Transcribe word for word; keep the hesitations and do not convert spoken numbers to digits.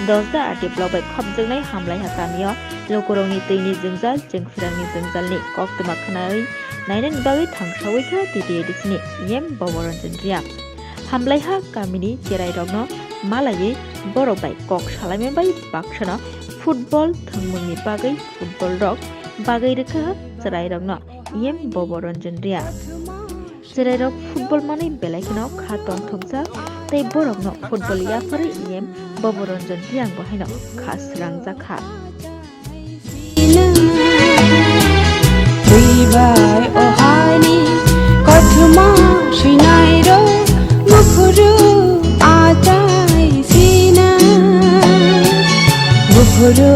Dosda R D block bai khopjaknai Hamlaiha kamio lukurokni twini jwngjal, chwngphirangni jwngjalni koktwma khwnawi nainani bagwi thangsawi kha T T A D C ni E M Boboranjan Reang. Hamlaiha kamini cherairokno malaiwi borok bai kok salaima bai baksano football thwngmungni bagwi football rok bagwi rwkha cherairokno E M Boboranjan Reang. Cherairok football manwi belai kheno kha tongthokjak tei borokno football yapharwi E M Boboranjan Reang bo haino kha srangjak kha. Twibai o haini kothoma swinairok buphuru achai sina. Buphuru